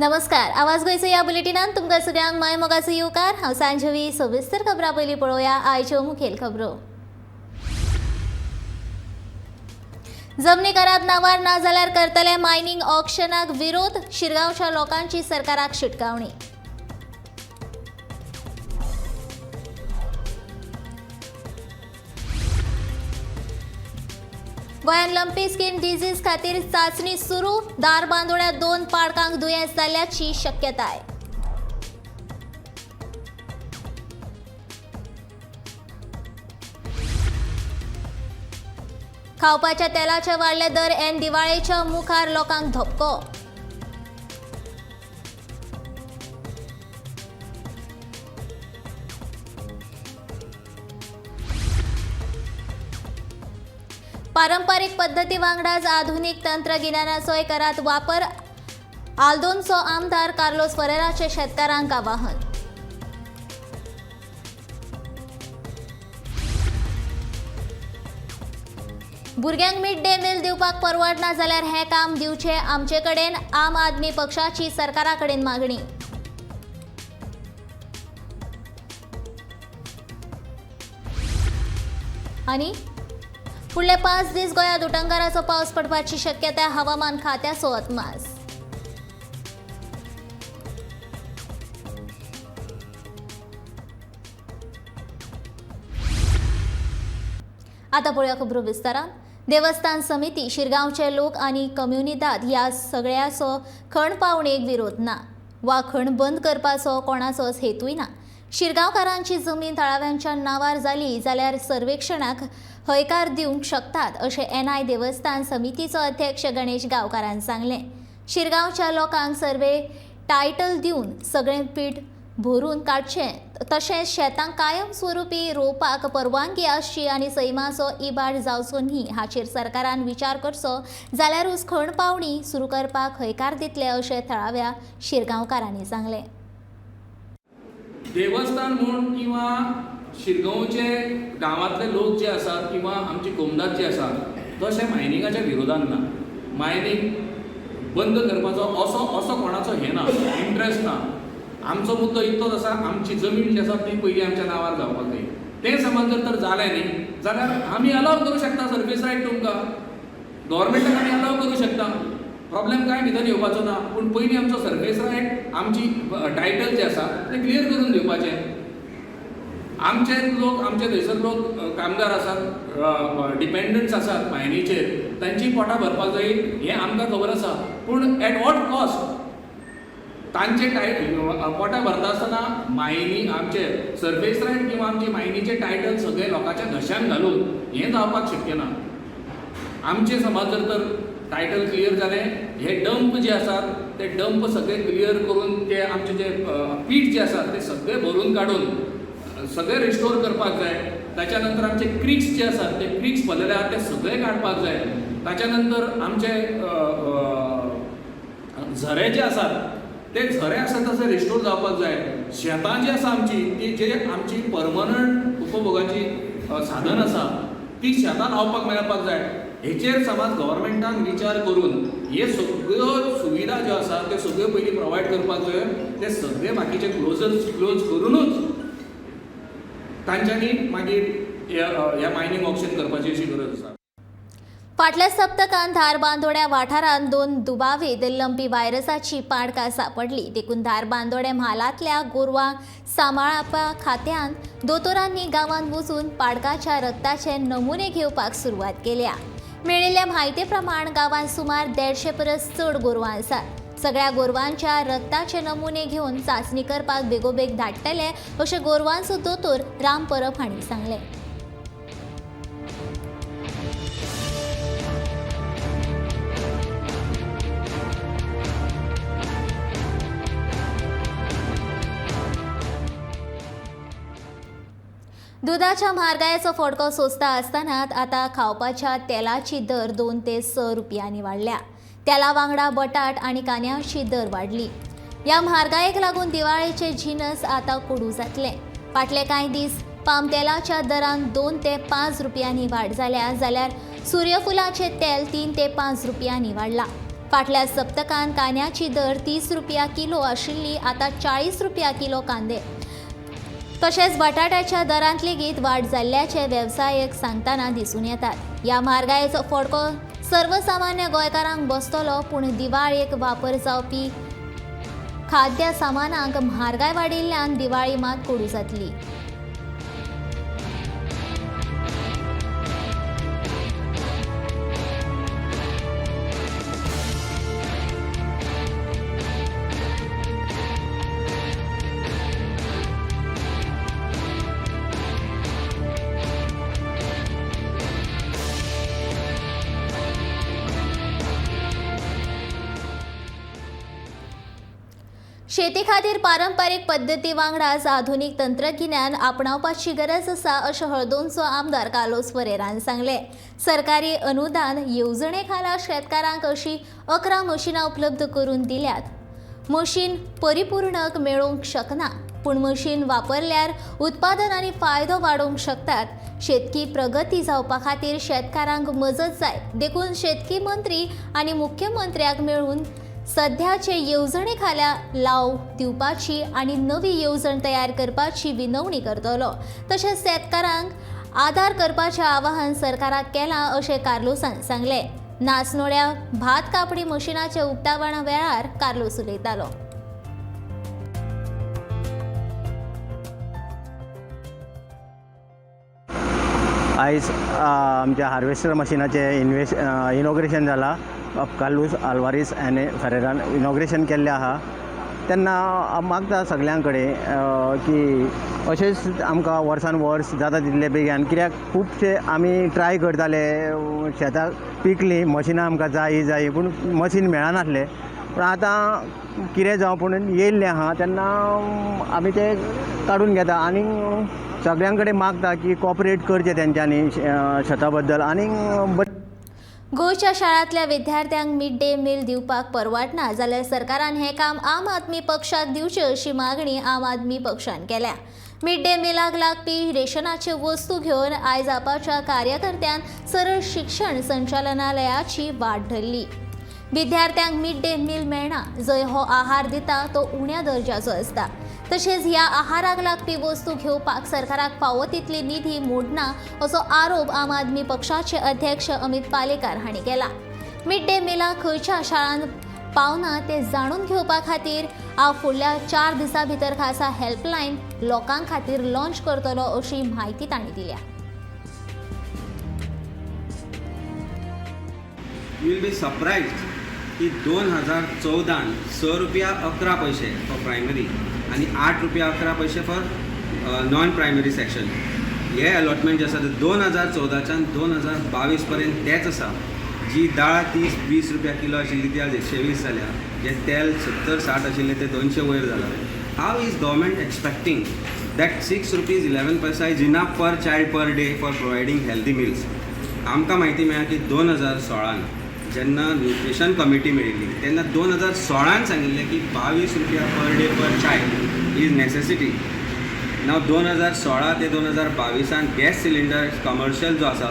नमस्कार, आवाज गोंयचो ह्या बुलेटिनान तुमकां सगळ्यांक माय मोगाचो येवकार. हांव सांजवी. सविस्तर खबरां पयलीं पळोवया आयच्यो मुखेल खबरो. जमनी करात नावार ना जाल्यार करतले मायनिंग ऑक्शनाक विरोध. शिरगांवच्या लोकांची सरकाराक शिटकावणी. गोंयांत लंपी स्किन डिझीज खातीर चांचणी सुरू. धारबांदोड्या 2 पाडकांक दुयेंस जाल्ल्याची शक्यताय. खावपाच्या तेलाचे वाडले दर. एन दिवाळेच्या मुखार लोकांक धपको. पारंपरीक पद्दती वांगडाच आधुनीक तंत्रगिन्यानाचोय करात वापर. आल्दोनचो आमदार कार्लोस फरेराचे शेतकारांक आवाहन. भुरग्यांक मिड डे मील दिवपाक परवडना जाल्यार हें काम दिवचें आमचे कडेन. आम आदमी पक्षाची सरकारा कडेन मागणी. आनी फुडले 5 दीस गोंयांत उटंगाराचो पावस पडपाची शक्यताय. हवामान खात्याचो अदमास. आता पळोवया खबरो विस्तारान. देवस्थान समिती, शिरगांवचे लोक आनी कम्युनिदाद ह्या सगळ्याचो खण पावणेक विरोध ना वा खण बंद करपाचो कोणाचोच हेतूय ना. शिरगांवकारांची जमीन थळाव्यांच्या नांवार जाली जाल्यार सर्वेक्षणाक हयकार दिवंक शकतात अशें एनआय देवस्थान समितीचो अध्यक्ष गणेश गांवकारान सांगलें. शिरगांवच्या लोकांक सर्वे टायटल दिवन सगळें पीठ भरून काडचें, तशेंच शेतांक कायम स्वरुपी रोवपाक परवानगी आसची आनी सैमाचो इबाड जावचो न्ही हाचेर सरकारान विचार करचो जाल्यारूच खण पावणी सुरू करपाक हयकार दितले अशें थळाव्या शिरगांवकारांनी सांगलें. देवस्थान म्हूण किंवा शिरगांवचे गांवांतले लोक जे आसात किंवा आमचे कोमदार जे आसात तशें मायनिंगाच्या विरोधान ना. मायनींग बंद करपाचो असो असो कोणाचो हें ना, इंट्रस्ट ना. आमचो मुद्दो इतलोच आसा, आमची जमीन जी आसा ती पयलीं आमच्या नांवार जावपाक जाय. तें समज जर तर जालें न्ही जाल्यार आमी अलाव करूं शकता सर्वीस रायट तुमकां, गव्हर्मेंटाक आमी अलाव करूं शकता. प्रॉब्लेम कांय भितर येवपाचो ना, पूण पयलीं आमचो सर्वेस रायट, आमची टायटल जे आसा तें क्लियर करून दिवपाचें. आमचे लोक, आमचे थंयसर लोक कामगार आसात, डिपेंडंट्स आसात मायनीचेर, तांची पोटां भरपाक जाय हें आमकां खबर आसा. पूण एट what cost तांचे पोटां भरता आसतना मायनी आमचे सर्फेस रायट किंवा आमचे मायनीचे टायटल सगळे लोकांच्या घशान घालून हें जावपाक शक्य ना. आमचे समज जर तर टायटल क्लियर जालें, हे डंप जे आसात ते डंप सगळे क्लियर करून ते आमचे जे पीठ जे आसात ते सगळे भरून काडून सगळे रिस्टोर करपाक जाय. ताच्या नंतर आमचे क्रिक्स जे आसात ते क्रिक्स भरलेले आसात ते सगळे काडपाक जाय. ताच्या नंतर आमचे झरे जे आसात ते झरे आसात तशे रिस्टोर जावपाक जाय. शेतां जी आसा आमची ती जे आमची परमनंट उपभोगाची साधन आसा ती शेतां लावपाक मेळपाक जाय. हेचेर समाज गव्हर्मेंटान विचार करून हे सगळ्यो सुविधा ज्यो आसा त्यो सगळ्यो पयलीं प्रोवायड करपाक जाय. ते सगळे बाकीचे क्लोज करूनूच तांच्यांनी मागीर ह्या मायनींग ऑप्शन करपाची अशी गरज आसा. फाटल्या सप्तकांत धारबांदोड्या वाठारांत 2 दुबावीत लंपी व्हायरसाची पाडकां सांपडली. देखून धारबांदोडें म्हालांतल्या गोरवां सांबाळपा खात्यान दोतोरांनी गांवांत वचून पाडकाच्या रक्ताचे नमुने घेवपाक सुरवात केल्या. मेळिल्ल्या म्हायती प्रमाण गांवांत सुमार 150 परस चड गोरवां आसात. सगळ्या गोरवांच्या रक्ताचे नमुने घेवन चांचणी करपाक बेगोबेग धाडटले अशें गोरवांचो दोतोर राम परब हांणी सांगलें. दुधाच्या म्हारगायेचो फडको सोंसता आसतनाच आतां खावपाच्या तेलाची दर 2 ते 6 रुपयांनी वाडल्या. तेला वांगडा बटाट आनी कांद्याची दर वाडली. ह्या म्हारगायेक लागून दिवाळेचे जिनस आतां कोडू जातले. फाटले कांय दीस पाम तेलाच्या दरान 2 ते 5 रुपयांनी वाड जाल्या, जाल्यार सूर्यफुलाचें तेल 3 ते 5 रुपयांनी वाडला. फाटल्या सप्तकान कांद्याची दर 30 रुपया किलो आशिल्ली, आतां 40 रुपया किलो कांदे। तशेंच बटाट्याच्या दरांत लेगीत वाड जाल्ल्याचे वेवसायीक सांगतना दिसून येतात। ह्या म्हारगायेचो फडको सर्वसामान्य गोंयकारांक बसतलो, पूण दिवाळेक वापर जावपी खाद्य सामानांक म्हारगाय वाडिल्ल्यान दिवाळी मात कोडू जातली। शेती खातीर पारंपारीक पद्दती वांगडाच आधुनीक तंत्रगिन्यान आपणावपाची गरज आसा अशें हळदोणचो आमदार कार्लोस फरेरान सांगलें। सरकारी अनुदान येवजणे खाला शेतकारांक अशी 11 मशिनां उपलब्ध करून दिल्यात। मशीन परिपूर्णक मेळोवंक शकना, पूण मशीन वापरल्यार उत्पादन आनी फायदो वाडोवंक शकतात। शेतकी प्रगती जावपा खातीर शेतकारांक मजत जाय, देखून शेतकी मंत्री आनी मुख्यमंत्र्याक मेळून सध्याचे येवजणे खाला लाव दिवपाची आनी नवी येवजण तयार करपाची विनवणी करतलो। तशेंच शेतकारांक आदार करपाचें आवाहन सरकाराक केलां अशें कार्लोसान सांगलें। नाचनोड्या भात कापणी मशिनाच्या उक्तावणा वेळार कार्लोस उलयतालो। आयज आमच्या हार्वेस्टर मशिनाचें इनॉग्रेशन जाला। कार्लूस आल्वारीस आनी फेरेरान इनॉग्रेशन केल्लें आहा। तेन्ना मागता सगळ्यां कडेन की अशेंच आमकां वर्सान वर्स जाता तितले बेगीन, कित्याक खुबशे आमी ट्राय करताले, शेतां पिकलीं, मशिनां आमकां जाय जाय, पूण मशीन मेळनासलें। पूण आतां कितें जावं पूण येयल्लें आहा तेन्ना आमी तें काडून घेता आनी सगळ्यां कडेन मागता की कॉपरेट करचें तेंच्यांनी शेता बद्दल। आनी गोंयच्या शाळांतल्या विद्यार्थ्यांक मिड डे मील दिवपाक परवडना जाल्यार सरकारान हें काम आम आदमी पक्षाक दिवचें अशी मागणी आम आदमी पक्षान केल्या। मिड डे मिलाक लागपी रेशनाच्यो वस्तू घेवन आयज आपाच्या कार्यकर्त्यान सरळ शिक्षण संचालनालयाची वाट धरली। विद्यार्थ्यांक मिड डे मील मेळना, जंय हो आहार दिता तो उण्या दर्जाचो आसता। तशेंच ह्या आहाराक लागपी वस्तू घेवपाक सरकाराक फावो तितली निधी मोडना असो आरोप आम आदमी पक्षाचे अध्यक्ष अमित पालेकार हांणी केला। मिड डे मिलाक खंयच्या शाळांत पावना ते जाणून घेवपा खातीर हांव फुडल्या 4 दिसां भितर खासा हेल्पलायन लोकां खातीर लॉन्च करतलो अशी म्हायती तांणी दिल्या। You will be surprised की 2014 6 रुपया 11 पैसे फॉर प्रायमरी आनी 8 रुपया 11 पैसे फॉर नॉन प्रायमरी सेक्शन हे अलॉटमेंट जे आसा ते 2014च्यान 2022 पर्यंत तेच आसा। जी दाळ 30-20 रुपया किलो आशिल्ली ती आज 120 जाल्या, जे तेल 70-60 आशिल्लें ते 200 वयर जाला। How is government expecting that 6 rupees 11 paisa is enough per child per day for providing healthy meals? आमकां म्हायती मेळ्ळा की 2016 जेन्ना न्युट्रिशन कमिटी मेळिल्ली तेन्ना 2016 सांगिल्लें की 22 रुपया per day per child is necessity. Now 2016 ते 2022 गॅस सिलिंडर कमर्शियल जो आसा,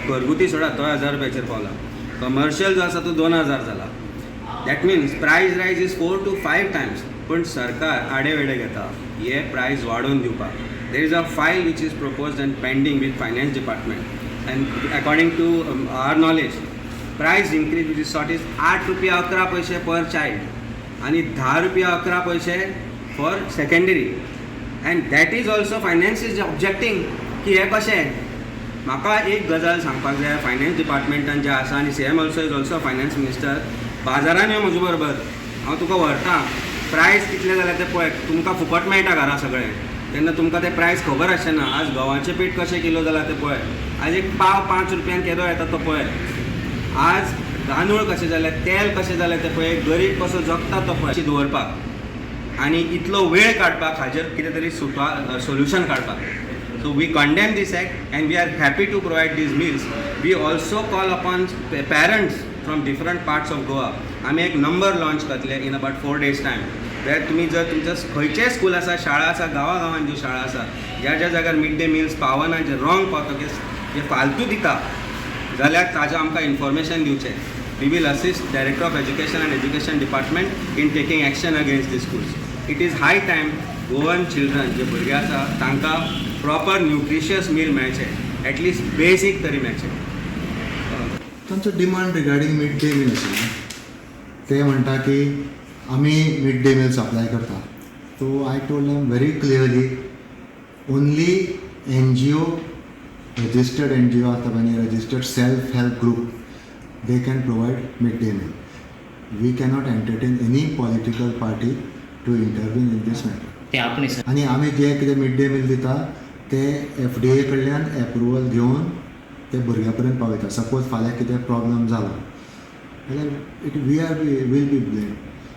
घरगुती सोडा तो 1000 रुपयाचेर पावला, कमर्शियल जो आसा तो 2000 जाला। That means price rise is 4 to 5 times. पूण सरकार आडे वेडे घेता हे प्रायस वाडोवन दिवपाक। There is a file which is proposed and pending with finance department and according to our knowledge price increase which is sought is 8 रुपया 11 पैसे पर चायल्ड आनी 10 रुपया 11 पैसे for secondary. And that is also finance is objecting की हें कशें। म्हाका एक गजाल सांगपाक जाय, फायनान्स डिपार्टमेंटान जें आसा आनी CM also is also finance minister, बाजारान यो म्हजे बरोबर, हांव तुका व्हरता, प्रायस कितले जाल्या ते पळय, तुमकां फुकट मेळटा घरा सगळें, तेन्ना तुमकां तें प्रायस खबर आसचें ना। आज गंवाचें पीठ कशें किलो जालां तें पळय, आज एक पाव 5 रुपयान केदो येता तो पळय, आज तांदूळ कशें जालें, तेल कशें जालें तें पळय, गरीब कसो जगता तो पळय दवरपाक आनी इतलो वेळ काडपाक हाजेर कितें तरी सोल्युशन काडपाक। So we condemn this act and we are happy to provide these meals. We also call upon parents from different parts of Goa. आमी एक नंबर लॉन्च करतले in about 4 days time, where तुमी जर तुमच्या खंयचेय school आसा, शाळा आसा, गांवा गांवान ज्यो शाळा आसा, ज्या ज्या जाग्यार मिड डे मिल्स पावना, जे रॉंग पावता, जे फालतू दिता जाल्यार ताजें आमकां इन्फॉर्मेशन दिवचें। We will assist Director of Education and Education Department in taking action against the schools. It is high time Goan children जे भुरगे आसा तांकां प्रॉपर न्युट्रिशियस मील मेळचें, एटलिस्ट बेसीक तरी मेळचें. तांचो demand regarding mid day meal आशिल्लें. ते म्हणटा की आमी मिड डे मील सप्लाय करता. So I told them very clearly, only NGO, registered NGO आसता पळय न्ही, registered self help group, they can provide mid day meal. We cannot entertain any political party to intervene in this matter. ते आपणे sir. आनी आमी जे कितें mid day meal दिता ते एफ डी ए कडल्यान एप्रुवल घेवन ते भुरग्या पर्यंत पावयता. सपोज फाल्यां कितें प्रॉब्लम जालो जाल्यार it we are will be blame.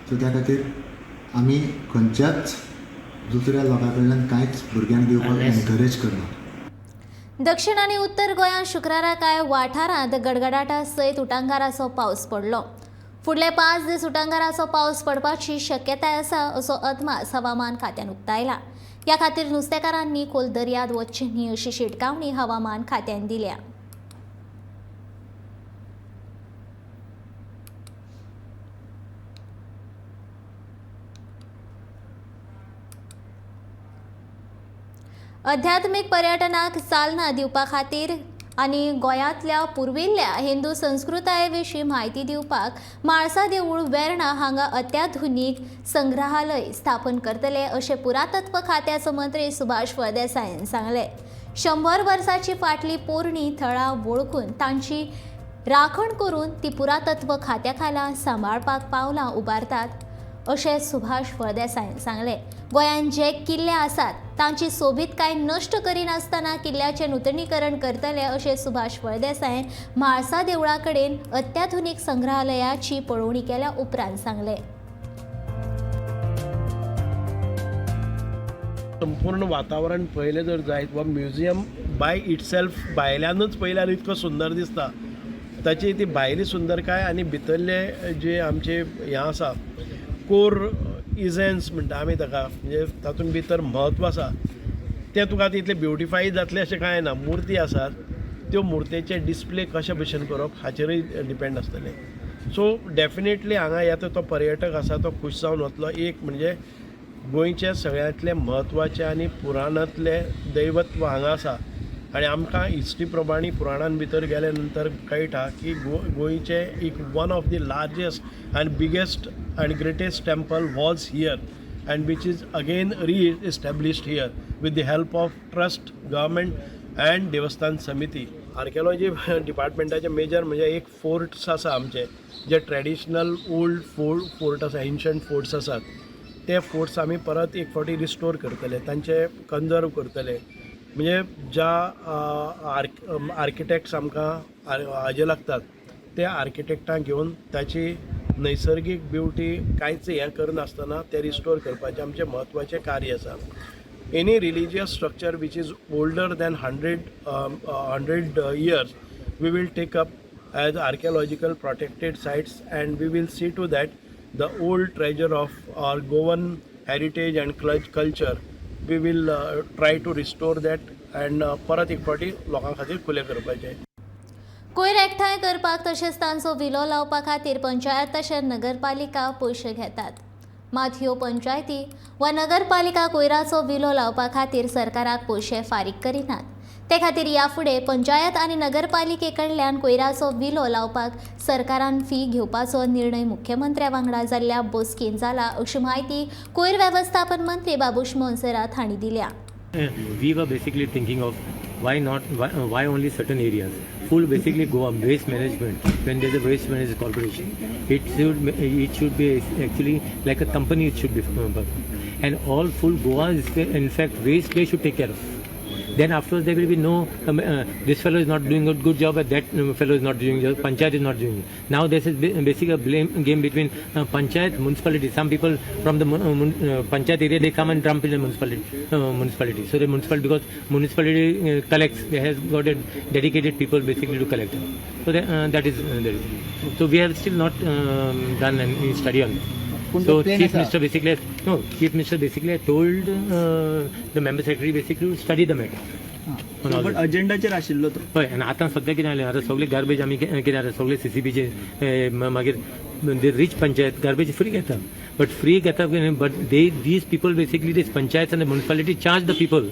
So त्या खातीर आमी खंयच्याच दुसऱ्या लोकां कडल्यान कांयच भुरग्यांक दिवपाक एनकरेज करना. दक्षिण आनी उत्तर गोंयांत शुक्रारा कांय वाठारांत गडगडाटा सयत उटांगाराचो पावस पडलो. फुडले 5 दीस उटांगाराचो पावस पडपाची शक्यताय आसा असो अदमास हवामान खात्यान उक्तायला. ह्या खातीर नुस्तेकारांनी खोल दर्यांत वचचें न्ही अशी शिटकावणी हवामान खात्यान दिल्या. अध्यात्मीक पर्यटनाक चालना दिवपा खातीर आनी गोंयांतल्या पुर्विल्ल्या हिंदू संस्कृताये विशीं म्हायती दिवपाक म्हाळसा देवूळ वेर्णा हांगा अत्याधुनीक संग्रहालय स्थापन करतले अशें पुरातत्व खात्याचो मंत्री सुभाष फळदेसायान सांगलें. 100 वर्साची फाटली पोरणी थळां वळखून तांची राखण करून ती पुरातत्व खात्या खाला सांबाळपाक पावलां उबारतात अशें सुभाष फळदेसायान सांगलें. गोंयांत जे किल्ले आसात तांची सोबीतकाय नश्ट करिनासतना किल्ल्याचें नुतनीकरण करतले अशें सुभाष फळदेसायान म्हाळसा देवळा कडेन अत्याधुनीक संग्रहालयाची पळोवणी केल्या उपरांत सांगलें. संपूर्ण वातावरण पळयलें जर जायत वा म्युजियम बाय इटसेल्फ भायल्यानूच पळयल्यार इतको सुंदर दिसता. ताची ती भायली सुंदरकाय आनी भितरले जे आमचे हें आसा, कोर इजन्स म्हणटा आमी ताका, म्हणजे तातूंत भितर म्हत्व आसा, तें तुका तितलें ब्युटिफाय जातलें अशें कांय ना. मुर्ती आसात, त्यो मुर्तेचे डिस्प्ले कशे भशेन करप हाचेरूय डिपेंड आसतलें. सो डेफिनेटली हांगा येता तो पर्यटक आसा तो खूश जावन वतलो. एक म्हणजे गोंयचें सगळ्यांतलें म्हत्वाचें आनी पुराणांतलें दैवत्व हांगा आसा आनी आमकां हिस्ट्री प्रमाणे पुराणान भितर गेले नंतर कळटा की गोंयचें एक one of the largest and biggest and greatest temple was here and which is again re-established here with the help of trust, government and देवस्थान समिती. आर्किओलॉजी डिपार्टमेंटाचे मेजर म्हणजे एक फोर्ट्स आसा आमचे, जे ट्रेडिशनल ओल्ड फोर्ट आसा, एन्शंट फोर्ट्स आसात, ते forts आमी परत एक फावटी रिस्टोर करतले, तांचे कन्जर्व करतले. म्हणजे ज्या आर्किटेक्ट्स आमकां हाजे लागतात ते आर्किटेक्टांक घेवन ताची नैसर्गीक ब्युटी कांयच हें करनासतना तें रिस्टोर करपाचें आमचें म्हत्वाचें कार्य आसा. Any religious structure which is older than 100 years, we will take up as archaeological protected sites and we will see to that the old treasure of our Goan heritage and culture, we will try to restore that and परत एक फावटी लोकां खातीर खुलें करपाचें. कोयर एकठांय करपाक तशेंच तांचो विलो लावपा खातीर पंचायत तशेंच नगरपालिका पयशे घेतात. मात ह्यो पंचायती वा नगरपालिका कोयराचो विलो लावपा खातीर सरकाराक पयशे फारीक करिनात. ते खातीर ह्या फुडें पंचायत आनी नगरपालिके कडल्यान कोयराचो विलो लावपाक सरकारान फी घेवपाचो निर्णय मुख्यमंत्र्या वांगडा जाल्ल्या बसकेंत जाला अशी म्हायती कोयर वेवस्थापन मंत्री बाबूश मोन्सेरात हांणी दिल्या. We were basically thinking of why not, why only certain areas. Full basically Goa waste management. When there's a waste management corporation, it should be actually like a company. It should be and all full Goa is, in fact, waste they should take care of. Then afterwards there will be no this fellow is not doing a good job and that fellow is not doing job, panchayat is not doing it. Now this is basically a blame game between panchayat, municipality. Some people from the panchayat area, they come and dump in the municipality. So the municipality, because municipality collects, they has got a dedicated people basically to collect. So that is so we have still not done any study on this. So chief minister basically has, no, chief minister basically had told the member secretary basically to study the matter. On all but this. अजेंडाचेर आशिल्लो तो. हय, आनी आतां सद्या कितें जालें, आतां सगळे गार्बेज आमी कितें जालें, सगळे सीसीबीचे मागीर रिच पंचायत गार्बेज फ्री घेता, बट फ्री घेता, but they these people basically this panchayat आनी municipality charge the people,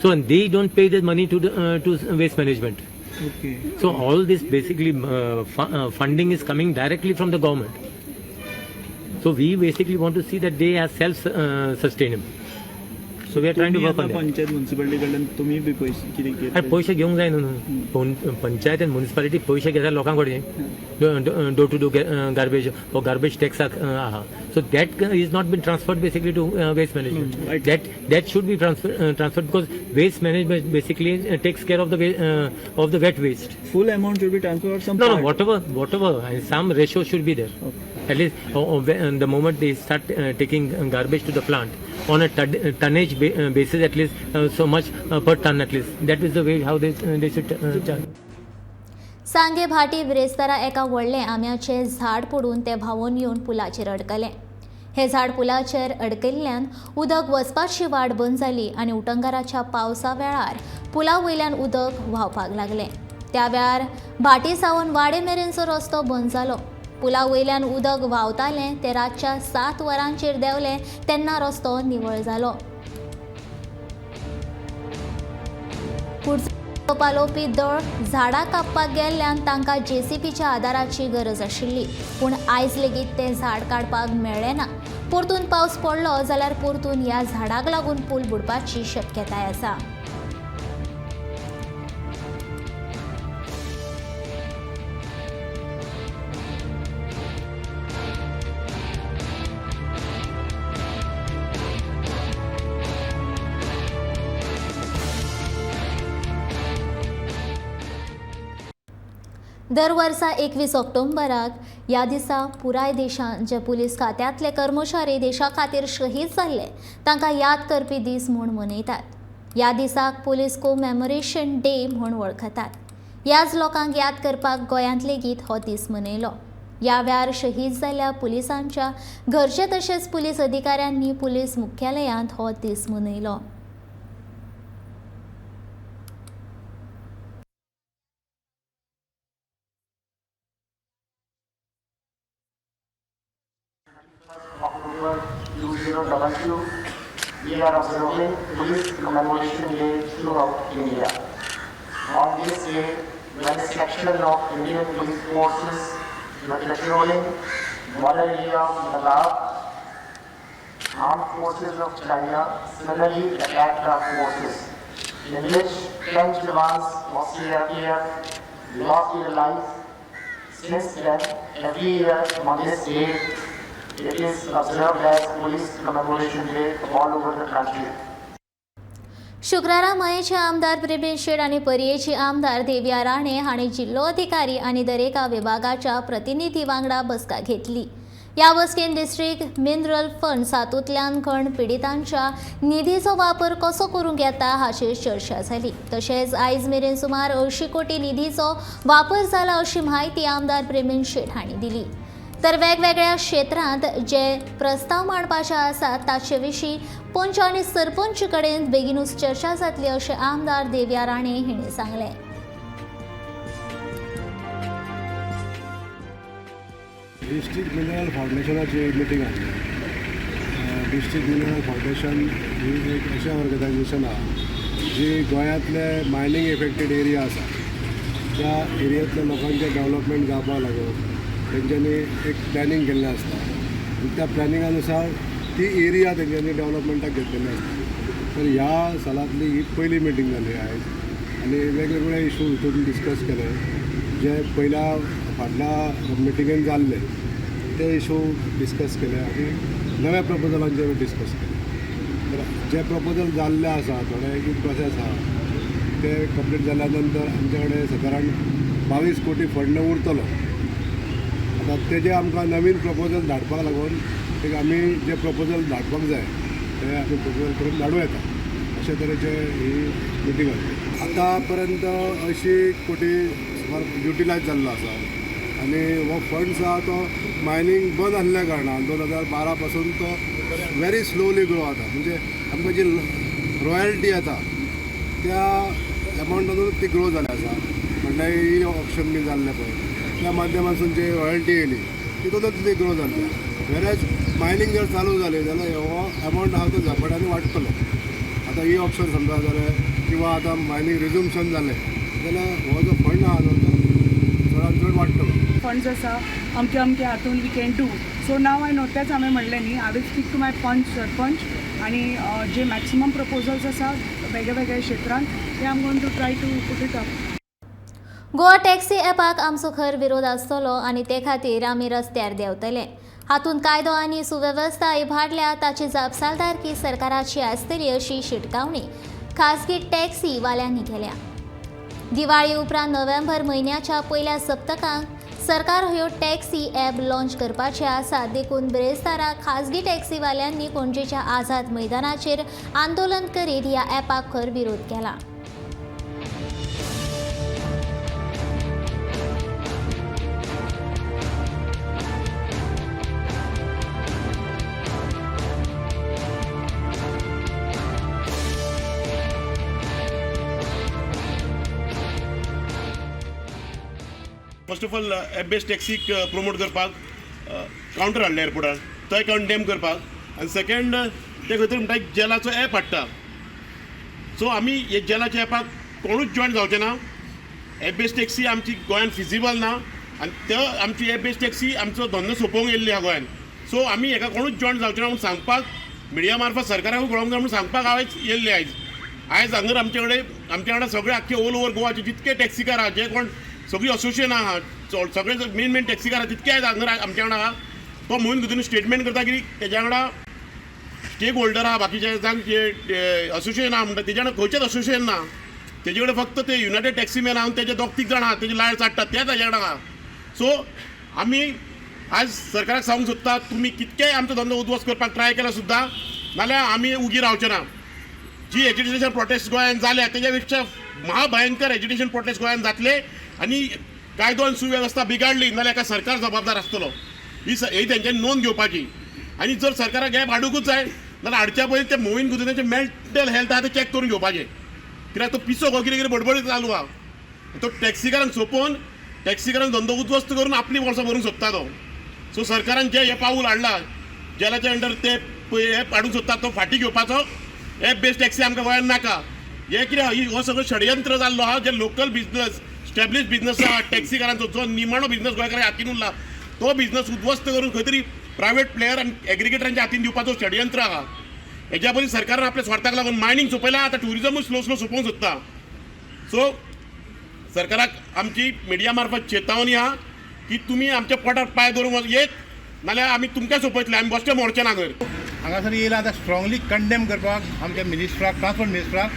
so and they don't pay the money to waste management. Okay. So all this basically funding is coming directly from the government. So we basically want to see that they are self sustainable. So we are trying to तुमी work on आतां that. Panchayat municipality कडल्यान तुमी बी पयशे कितें आनी घेतले? पयशे घेवंक जाय न्हू, पंचायत आनी मुनिसिपालिटी पयशे घेता लोकां कडेन door to door garbage or garbage tax आहा, so that is not been transferred basically to waste management. That should be transfer because waste management basically takes care of the wet waste. Full amount should be transfer or some No, no, whatever, and some ratio should be there. At least the moment they start taking garbage to the plant on a tonnage basis, at least so much per ton, at least. That is the way how they should charge. सांगे भाटी बिरेस्तारा एका व्हडलें आंब्याचें झाड पडून तें व्हांवून येवन पुलाचेर अडकलें. हें झाड पुलाचेर अडकल्ल्यान उदक वचपाची वाट बंद जाली आनी उटंगाराच्या पावसा वेळार पुला वयल्यान उदक व्हांवपाक लागलें. त्या वेळार भाटी सावन वाडे मेरेनचो रस्तो बंद जालो. पुला वयल्यान उदक व्हांवतालें तें रातच्या 7 वरांचेर देंवलें तेन्ना रस्तो निवळ जालो. कुडचो पालोवपी दळ झाडां कापपाक गेल्ल्यान तांकां जेसीबीच्या आदाराची गरज आशिल्ली, पूण आयज लेगीत तें झाड काडपाक मेळ्ळें ना. परतून पावस पडलो जाल्यार परतून ह्या झाडाक लागून पूल बुडपाची शक्यताय आसा. दर वर्सा 21 ऑक्टोबराक ह्या दिसा पुराय देशांत जे पुलीस खात्यांतले कर्मचारी देशा खातीर शहीद जाल्ले तांकां याद करपी दीस म्हूण मनयतात. ह्या दिसाक पुलीस कोमेमोरेशन डे म्हूण वळखतात. ह्याच लोकांक याद करपाक गोंयांत लेगीत हो दीस मनयलो. ह्या वेळार शहीद जाल्ल्या पुलिसांच्या घरचे तशेंच पुलीस अधिकाऱ्यांनी पुलीस मुख्यालयांत हो दीस मनयलो. October 2022, we are observing Police Commemoration Day throughout India. On this day, when a section of Indian police forces were patrolling border area of Ladakh, armed forces of China suddenly attacked our forces, in which 10 jawans of CRPF lost their lives. Since then, every year on this day, it is observed as Police Commemoration Day all over the country. शुक्रारा मयेचे आमदार प्रेमेंद्र शेट आनी पर्येची आमदार देविया राणे हांणी जिल्लोधिकारी आनी दरेका विभागाच्या प्रतिनिधी वांगडा बसका घेतली. ह्या बसकेन डिस्ट्रिक्ट मिनरल फंड हातूंतल्यान खण पिडितांच्या निधीचो वापर कसो करूंक येता हाचेर चर्चा जाली. तशेंच आयज मेरेन सुमार 80 कोटी निधीचो वापर जाला अशी म्हायती आमदार प्रेमेंद्र शेट हांणी दिली. तर वेगवेगळ्या क्षेत्रांत जे प्रस्ताव मांडपाचे आसात ताचे विशीं पंच आनी सरपंच कडेन बेगीनूच चर्चा जातली अशें आमदार देविया राणे हांणी सांगलें. डिस्ट्रिक्ट मिनरल फावंडेशनाची मिटींग आसली. डिस्ट्रिक्ट मिनरल फावंडेशन ही एक अशें ऑर्गनायजेशन आहा जी गोंयांतले मायनींग इफेक्टेड एरिया आसा त्या एरियांतल्या लोकांचें डेवलपमेंट जावपाक लागून तेंच्यांनी एक प्लॅनिंग केल्लें आसता आनी त्या प्लॅनिंगा नुसार ती एरिया तेंच्यांनी डेवलपमेंटाक घेतलेली आसता. तर ह्या सालांतली ही पयली मिटींग जाली आयज आनी वेगवेगळे इशू हितून डिस्कस केले जे पयल्या फाटल्या मिटिंगेन जाल्ले ते इशू डिस्कस केले आनी नव्या प्रपोजलांचेर डिस्कस केले. तर जे प्रपोजल जाल्ले आसा थोडे इन प्रोसेस आहा ते कंप्लीट जाल्या नंतर आमचे कडेन सादारण 22 कोटी फंड उरतलो. आतां तेजे आमकां नवीन प्रपोजल धाडपाक लागून एक आमी जे प्रपोजल धाडपाक जाय ते आमी प्रपोजल करून धाडूं येता अशे तरेचे ही मिटींग आसली. आतां पर्यंत 80 कोटी सुमार युटिलायज जाल्लो आसा आनी हो फंड्स आहा तो मायनींग बंद आसल्या कारणान 2012 पासून तो व्हेरी स्लोली ग्रो जाता. म्हणजे आमकां जी रॉयल्टी येता ती त्या एमावंटातून ती ग्रो जाल्ली आसा. म्हणल्यार ई ऑक्शन बी जाल्लें पळय, त्या माध्यमांतसून जी रॉयल्टी येयली तितूनच ती ग्रो जाल्ली. वेरएज मायनींग जर चालू जालें जाल्यार हो एमावंट आहा तो झपाट्यान वाडटलो. आतां ई ऑक्शन समजा जालें किंवा आतां मायनींग रिजम्पशन जालें जाल्यार हो जो फंड आहा तो चडान चड वाडटलो. फंड्स आसा अमके अमके हातून we can do. So now I know, तेच हांवें म्हणलें न्ही, I will speak to my panch sarpanch आनी जे मॅक्सिमम प्रपोजल्स आसा वेगळे वेगळे क्षेत्रान ते I am going to try to put it up. Goa taxi ॲपाक आमचो खर विरोध आसतलो आनी ते खातीर आमी रस्त्यार देंवतले. हातूंत कायदो आनी सुवेवस्था इबाडल्या ताची जापसालदारकी सरकाराची आसतली अशी शिटकावणी खासगी टॅक्सीवाल्यांनी केल्या. दिवाळी उपरांत नोव्हेंबर म्हयन्याच्या पयल्या सप्तकांत सरकार ह्यो टॅक्सी ॲप लॉन्च करपाचे आसा. देखून बिरेस्तारा खासगी टॅक्सीवाल्यांनी पणजेच्या आझाद मैदानाचेर आंदोलन करीत ह्या ॲपाक खर विरोध केला. First of all, app based टॅक्सीक promote करपाक कावंटर हाडलें एअरपोर्टार, तो कंडेम करपाक. आनी सेकेंड, ते खंय तरी म्हणटा जेलाचो एप हाडटा. सो आमी हे जेलाच्या एपाक कोणूच जॉयन जावचे ना. एप बेस्ड टॅक्सी आमची गोंयान फिजिबल ना आनी ते आमची एप बेस्ड टॅक्सी आमचो धंदो सोंपोवंक येयल्ली आहा गोंयान. सो आमी हेका कोणूच जॉयन जावचे ना म्हूण सांगपाक मिडिया मार्फत सरकाराकूय कळोवंक जाय म्हूण सांगपाक हांव येयल्ले आयज. आयज हांगर आमचे कडेन, आमच्या वांगडा सगळे आख्खे ऑल ओवर गोवाचे जितके टॅक्सीकार आहा, जे कोण सगळी असोसिएशन आहा, सगळे मेन मेन टॅक्सीकार आहा तितके आयज हांगर आमच्या वांगडा आहा. तो मोहीम भितर स्टेटमेंट करता की तेज्या वांगडा स्टेक होल्डर आहा, बाकीचे जाण जे असोसिएशन आहा म्हणटा तेज्या वांगडा खंयचेच असोसिएशन ना. तेजे कडेन फक्त ते युनायटेड टॅक्सीमॅन आहा आनी तेजे दोग तीग जाण आहा तेजे लायट चाडटात ते ताज्या वांगडा आहा. सो आमी आज सरकाराक सांगूंक सोदता, तुमी कितकेय आमचो धंदो उद्ध्वस्त करपाक ट्राय केला सुद्दां नाल्यार आमी उगी रावचे ना. जी एजिटेशन प्रोटेस्ट गोंयान जाल्या तेज्या पेक्षा महाभयंकर एजिटेशन प्रोटेस्ट गोंयान जातले आनी कायदो आनी सुवेवस्था बिगाडली नाल्यार एका सरकार जबाबदार आसतलो. ही तेंच्यांनी नोंद घेवपाची. आनी जर सरकाराक गॅप हाडुंकूच जाय जाल्यार हाडच्या पयलीं ते मोहीन गुदिन्हाचें मेंटल हेल्थ आहा तें चॅक करून घेवपाचें. कित्याक तो पिसो गो कितें कितें बडबडीत चालू आहा. तो टॅक्सीकारांक सोंपोवन टॅक्सीकारांक धंदो उद्ध्वस्त करून आपली वर्सां भरूंक सोदता तो. सो सरकारान जें हें पावूल हाडलां जेलाच्या अंडर ते एप हाडूंक सोदता तो फाटीं घेवपाचो. एप बेस्ड टॅक्सी आमकां गोंयांत नाका. हें कितें हो सगळो षडयंत्र जाल्लो आहा. जे लोकल बिजनस स्टॅब्लिश बिजनस आहा टॅक्सीकारांचो, जो निमाणो बिजनस गोंयकारांच्या हातीन उरला तो बिजनस उद्ध्वस्त करून खंय तरी प्रायवेट प्लेयर आनी एग्रिगेटरांच्या हातीन दिवपाचो षडयंत्र आहा. हेज्या पयलीं सरकारान आपल्या स्वार्थाक लागून मायनींग सोंपयलां, आतां ट्युरिजमूय स्लो स्लो सोंपोवंक सोदता. सो सरकाराक आमची मिडिया मार्फत चेतावणी आहा की तुमी आमच्या पोटार पांय दवरून येत नाल्यार आमी तुमकां सोंपयतले, आमी बसचे मोडचे ना खंय. हांगासर येयला आतां स्ट्रांगली कंडेम करपाक आमच्या मिनिस्ट्राक, ट्रान्सपोर्ट मिनिस्ट्राक,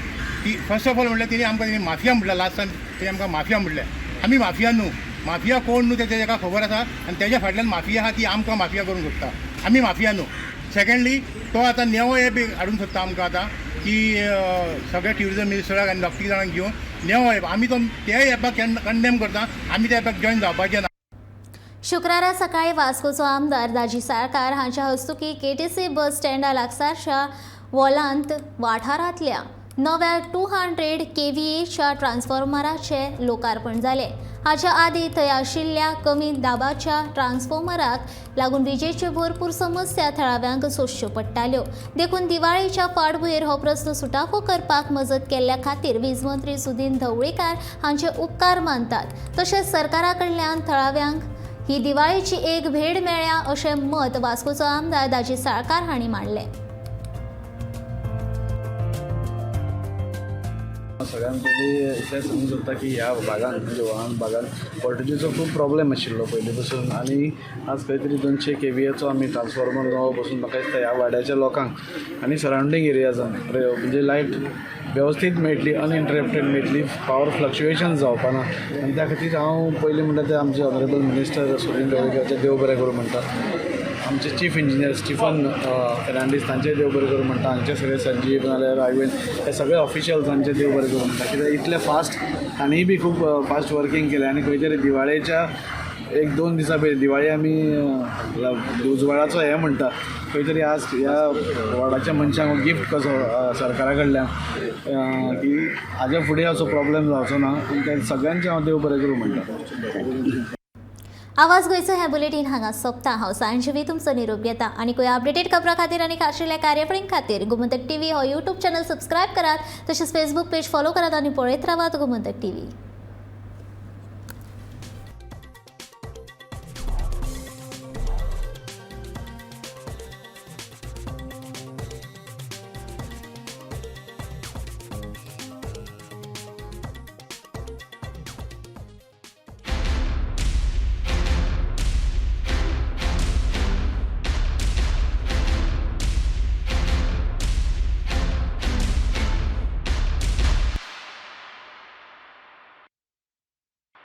की फर्स्ट ऑफ ऑल म्हणल्यार तेणी आमकां तेणी माफिया म्हणल्यार लास्ट टायम तेणी आमकां माफिया म्हणलें. आमी माफिया न्हू, माफिया कोण न्हू तें तेका खबर आसा आनी तेज्या फाटल्यान माफिया आहा ती आमकां माफिया करूंक सोदता. आमी माफिया न्हू. सेकेंडली, तो आतां नेवो एप हाडूंक सोदता आमकां आतां की सगळे ट्युरिजम मिनिस्टराक आनी डॉक्टर जाणांक घेवन नेवो एप, आमी तो त्या एपाक कंडेम करता, आमी त्या एपाक जॉयन जावपाचें ना. शुक्रारा सकाळी वास्कोचो आमदार दाजी साळकार हांच्या हस्तुकी केटीसी बस स्टँडा लागसारच्या वॉलांत वाठारांतल्या नव्या 200 केव्हीएच्या ट्रान्सफॉर्मराचें लोकार्पण जालें. हाच्या आदीं थंय आशिल्ल्या कमी दाबाच्या ट्रान्सफॉर्मराक लागून विजेच्यो भरपूर समस्या थळाव्यांक सोंसच्यो पडटाल्यो. देखून दिवाळेच्या फाटभुंयेर हो प्रस्न सुटावो करपाक मजत केल्ल्या खातीर वीज मंत्री सुदिन ढवळीकार हांचे उपकार मानतात. तशेंच सरकारा कडल्यान थळाव्यांक ही दिवाळेची एक भेट मेळ्ळ्या अशें मत वास्कोचो आमदार दाजी साळकार हांणी मांडलें. सगळ्यात पयलीं इतलें सांगूंक सोदता की ह्या भागान म्हणजे व्हाळान भागान वोल्टेजीचो खूब प्रॉब्लेम आशिल्लो पयलीं पसून आनी आज खंय तरी 200 केवीएचो आमी ट्रान्सफॉर्मर नवो बसून म्हाका दिसता ह्या वाड्याच्या लोकांक आनी सरावंडींग एरियाजान म्हणजे लायट वेवस्थीत मेळटली, अनइंटरप्टेड मेळटली, पावर फ्लक्चुएशन जावपा ना. आनी त्या खातीर हांव पयलीं म्हणटा तें आमचे ऑनरेबल मिनिस्टर सुदिन ढवळीकराचें देव बरें करूं म्हणटा, आमचे चीफ इंजिनियर स्टिफन फेर्नांडीस तांचें देव बरें करूं म्हणटा, हांचे सगळे संजीव नाल्यार राघवेन हे सगळे ऑफिशियल्सांचे देव बरें करूं म्हणटा. कित्याक इतलें फास्ट तांणीय बी खूब फास्ट वर्किंग केलें आनी खंय तरी दिवाळेच्या एक दोन दिसां पयलीं दिवाळी आमी उजवाडाचो हें म्हणटा, खंय तरी आज ह्या वॉर्डाच्या मनशांक गिफ्ट कसो सरकारा कडल्यान की हाज्या फुडें असो प्रॉब्लेम जावचो ना. आनी सगळ्यांचें हांव देव बरें करूं म्हणटा. आवाज गोंयचो हें बुलेटीन हांगा सोंपता. हांव सांजवी तुमचो निरोप घेता आनी कोय अपडेटेड खबरां खातीर आनी खाशेल्या कार्यावळीं खातीर गोमंतक टीव्ही हो यूट्यूब चॅनल सबस्क्रायब करात, तशेंच फेसबूक पेज फॉलो करात आनी पळयत रावात गोमंतक टीव्ही.